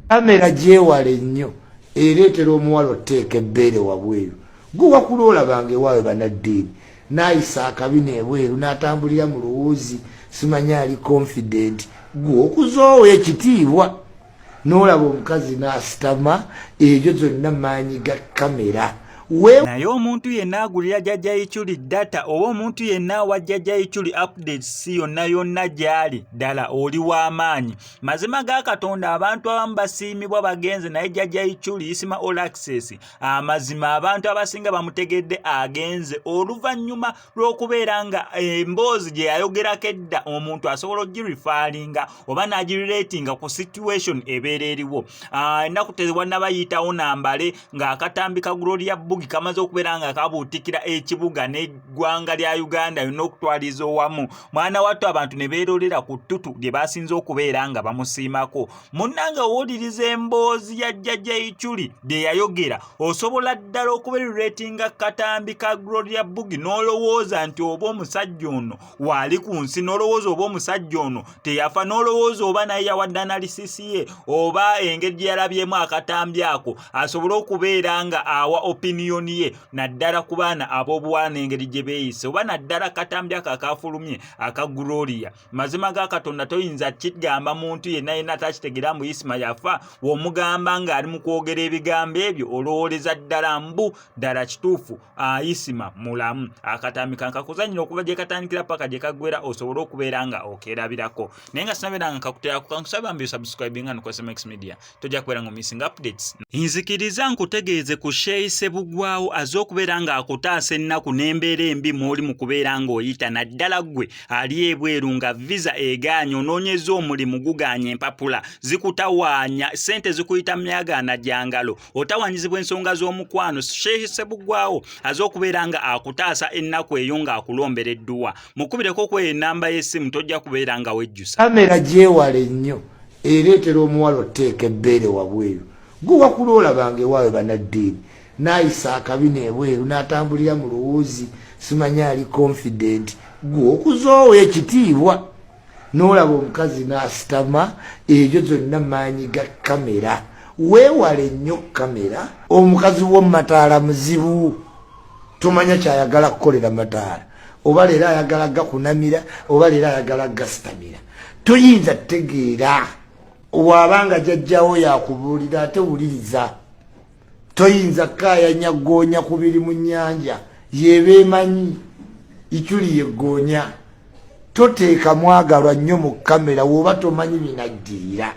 Kamera gyewale nnyo, ereetera omuwala oteeka ebbeere wabweru. Gwe wakula olabanga ewaawe banaddiini, n'ayisa akabina ebweru, n'atambulira mu luwuzi, simanyi ali confident. Gwe okuzoowa ekitiibwa n'olaba omukazi n'asitama, ebyo zonna maanyi ga kamera. Naye omuntu yenna agulira Jjajja Ichuli data oba omuntu yenna awa Jjajja Ichuli updates yonna yonna gy'ali, ddala oli w'amaanyi. Mazima ga Katonda, abantu abamu basiimibwa bagenze, naye Jjajja Ichuli Isima All Access, amazima abantu abasinga bamutegedde agenze oluvannyuma lw'okubeera nga emboozi gye yayogerako edda omuntu asobola ogireferringa oba n'agirelatinga ku situation ebeera eriwo. Ennaku tewannaba yitawo nambale ng'akatambi ka Gloria Bugi kamaze okubeera nga kabuutikira ekibuga n'eggwanga lya Uganda yonna okutwaliza owamu. Mwana wattu, abantu ne beerolera ku ttutu lye basinze okubeera nga bamusiimako. Munnange, owuliriza emboozi ya Jjajja Ichuli bye yayogera, osobola ddala okuberelatinga katambi ka Gloria Bugi n'olowooza nti oba omusajja ono waali ku nsi, n'olowooza oba omusajja ono teyafa, n'olowooza oba naye yawadde analysis ye oba engeri gye yalabyemu akatambi ako asobole okubeera nga awa opinion ye, naddala ku baana ab'obuwala n'engeri gye beeyise, oba naddala katambi ako akafulumye aka Gloria. Mazima ga Katonda, toyinza kigamba muntu yenna yenna atakitegeera mbu Isima yafa. W'omugamba ng'ali mu kwogera ebigambo ebyo, olowooleza ddala mbu ddala kituufu Isima mulamu. Akatambi kankakuzanyira okuva gye katandikira paka gye kaggwera, osobole okubeera nga okerabirako. Naye nga sinabeera nga nkakuteerako, kankusaba mbi subscribinga no SMX Media, tojja kubeera nga missing updates. Nzikiriza nkutegeeze ku Sheikh Sebugwawo azze okubeera ng'akutaasa ennaku n'embeera embi mw'oli mu kubeera ng'oyita, naddala ggwe ali ebweru nga visa egaanye, onoonyeza omulimu gugaanye, empapula zikutawaanya, ssente zikuyita myagaana gyangalo, otawaanyizibwa ensonga z'omukwano. Sheikh Sebugwawo azze okubeera nga akutaasa ennaku eyo ng'akulombera edduwa. Mukubireko kweyo ennamba y'essimu, tojja kubeera nga wejjusa. Kamera gyewale nnyo, ereetera omuwala oteeka ebbeere wabweru. Gwe wakula olabanga ewaawe banaddiini, n'ayisa akabina ebweru, n'atambulira mu luwuzi, simanyi ali confident. Gwe okuzoowa ekitiibwa n'olaba omukazi n'asitama, ebyo zonna maanyi ga kamera. Weewale nnyo kamera. Omukazi w'omumataala muzibu, tomanya kyayagala kukolera mataala, oba leero ayagala gakunamira oba leero ayagala gasitamira, toyinza tegeera. Waabanga jajjawo yakubuulira, ate wuliriza. Toyinza kaayanya goonya kubiri mu nnyanja yeeba emanyi Ichuli yeggoonya. Toteeka mwagalwa nnyo mu kamera woba tomanyi binajjirira.